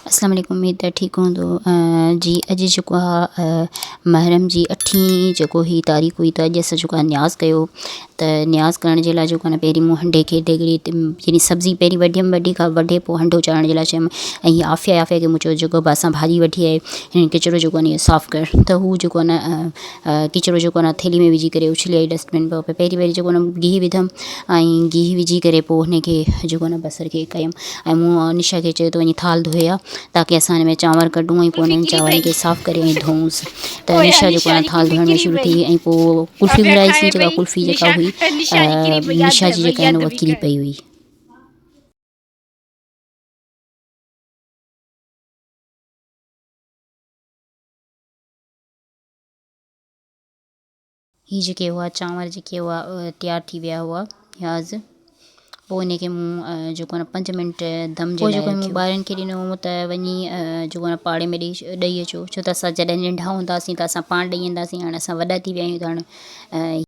اسلام عليڪم اميد ته ٺيڪ هوندو جي اڄ جيڪو آ محرم جي اٺين جيڪو هي تاريخ هئي ته اڄ اسان جيڪو آ نياز ڪيو ته نياز ڪرڻ جي لاء جيڪو آ نه پهرين مون هنڊي کي ديڳڙي يعني سبزي پهرين وڍيم وڍي کان وڍي پوءِ هنڊو چاڙهڻ جي لاء چيم ۽ هي عافيه عافيه کي مون چيو جيڪو به اسان ڀاڄي وٺي آئي هن ڪچرو جيڪو آ نه اهو صاف ڪر ته هو جيڪو آ نه ڪچرو جيڪو آهي نه ٿيلهي ۾ وجهي ڪري اڇلي آئي ڊسٽ بن ۾ پهرين پهرين جيڪو آهي نه گيهه وڌم ۽ گيهه وجهي ڪري پوءِ هن کي جيڪو آهي نه بصر کي ڪيم ۽ مون نشا کي چيو ته وڃي ٿالهه ڌوئي آ تاڪه اسان هن ۾ چانور ڪڍون ۽ پوءِ هنن چانورن کي صاف ڪري ۽ ڌوئونس ته نشا جيڪو آهي نه ٿالهه ڌوئڻ ۾ شروع ٿي وئي ۽ پوء قلفي گهرائيسين جيڪا قلفي جيڪا هئي نشا جي جيڪا آهي نه اها ڪري پئي هئي. هي جيڪي هئا چانور جيڪي هئا تيار ٿي ويا هئا پياز پوءِ ان کي مون جيڪو آهي نه پنج منٽ دم جي لاءِ مون ٻارن کي ڏنو هو ته وڃي جيڪو آهي نه پاڙي ۾ ڏيئي ڏيئي اچو ڇو ته اسان جڏهن ننڍا هوندا هئاسين ته اسان پاڻ ڏيئي ايندا هئاسين هاڻي اسان وڏا ٿي ويا آهيون ته هاڻي.